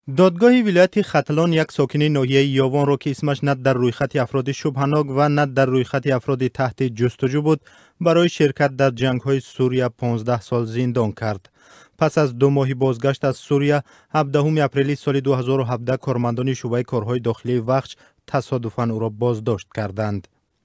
Додгоҳи вилояти Хатлон як сокини ноҳияи Ёвонро, ки исмаш на дар рӯйхати афроди шубҳанок ва на дар рӯйхати афроди таҳти ҷустуҷӯ буд, барои ширкат дар ҷангҳои Сурия 15 сол зиндон кард. Пас аз 2 моҳи бозгашт аз Сурия, 17 апрели соли 2017 кормандони шӯъбаи корҳои дохилии Вахш тасодуфан ӯро боздошт карданд.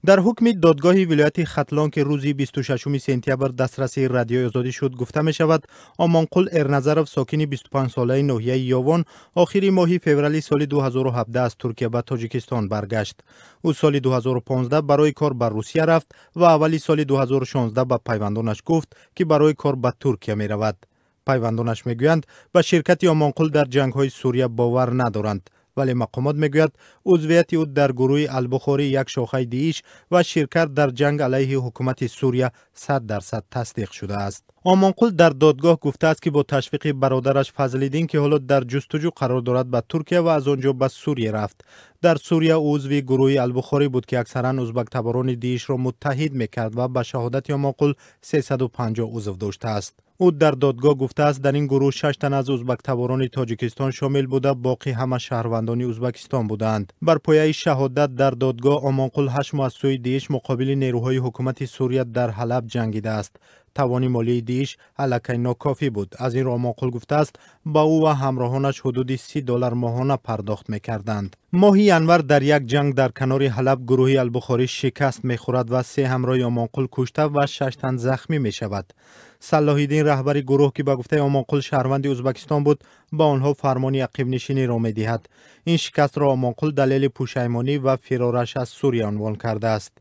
Дар ҳукми додгоҳи вилояти Хатлон, ки рӯзи 26 сентябр дастраси Радиои Озодӣ шуд, гуфта мешавад, Омонқул Эрназаров, сокини 25-солаи ноҳияи Ёвон, охири моҳи феврали соли 2017 аз Туркия ба Тоҷикистон баргашт. Ӯ соли 2015 барои кор ба Русия рафт ва аввали соли 2016 ба пайвандонаш гуфт, ки барои кор ба Туркия меравад. Пайвандонаш мегӯянд, ба ширкати Омонқул дар ҷангҳои Сурия бовар надоранд, вале мақомот мегӯяд, узвияти ӯ дар гурӯҳи Албухорӣ, як шохаи ДИИШ, ва ширкат дар ҷанг алайҳи ҳукумати Сурия 100% тасдиқ шудааст. Омонқул дар додгоҳ гуфтааст, ки бо ташвиқи бародараш Фазлиддин, ки ҳоло дар ҷустуҷӯ қарор дорад, ба Туркия ва аз он ҷо ба Сурия рафт. Дар Сурия узви гурӯҳи Албухорӣ буд, ки аксаран узбактаборони ДИИШро муттаҳид мекард ва ба шаҳодати Омонқул 350 узв доштааст. Ӯ дар додгоҳ гуфтааст, дар ин гурӯҳ 6 тан аз узбактаборони Тоҷикистон шомил буда, боқӣ ҳама шаҳрвандони Узбакистон буданд. Бар пояи шаҳодат дар додгоҳ, Омонқул 8 моҳ аз сӯи ДИИШ муқобили нерӯҳои ҳукумати Сурия дар Ҳалаб ҷангидааст. Тавони молии ДИИШ аллакай нокофӣ буд. Аз ин рӯ Омонқул гуфтааст, ба ӯ ва ҳамроҳонаш ҳудуди $30 моҳона пардохт мекарданд. Моҳи январ дар як ҷанг дар канори Ҳалаб гурӯҳи Албухорӣ шикаст мехӯрад ва 3 ҳамроҳи Омонқул кушта ва 6 тан захмӣ мешавад. Саллоҳиддин, раҳбари гурӯҳ, ки ба гуфтаи Омонқул шаҳрванди Узбакистон буд, ба онҳо фармони ақибнишиниро медиҳад. Ин шикастро Омонқул далели пушаймонӣ ва фирораш аз Сурия унвон кардааст.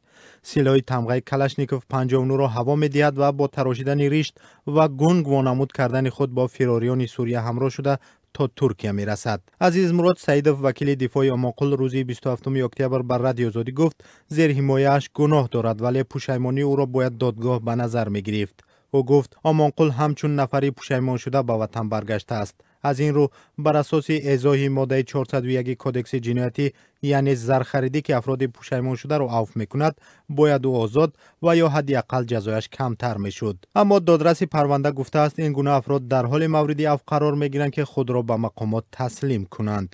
Силоҳи тамғаи Калашников 59-ро ҳаво медиҳад ва бо тарошидани ришт ва гунг вонамуд кардани худ бо фирориёни Сурия ҳамроҳ шуда то Туркия мерасад. Азизмурод Саидов, вакили дифои Омонқул, рӯзи 27 октябр ба Радиои Озодӣ гуфт, зерҳимояаш гуноҳ дорад, вале пушаймонии ӯро бояд додгоҳ ба назар мегирифт. Ӯ гуфт, Омонқул ҳамчун нафари пушаймоншуда ба ватан баргаштааст. Аз ин рӯ бар асоси эъзоҳи моддаи 401 Кодекси ҷиноятӣ, яъне зархаридӣ, ки афроди пушаймоншударо авф мекунад, бояд ӯ озод ва ё ҳадди ақал ҷазояш камтар мешуд. Аммо додраси парванда гуфтааст, ин гуна афрод дар ҳоли мавриди авф қарор мегиранд, ки худро ба мақомот таслим кунанд.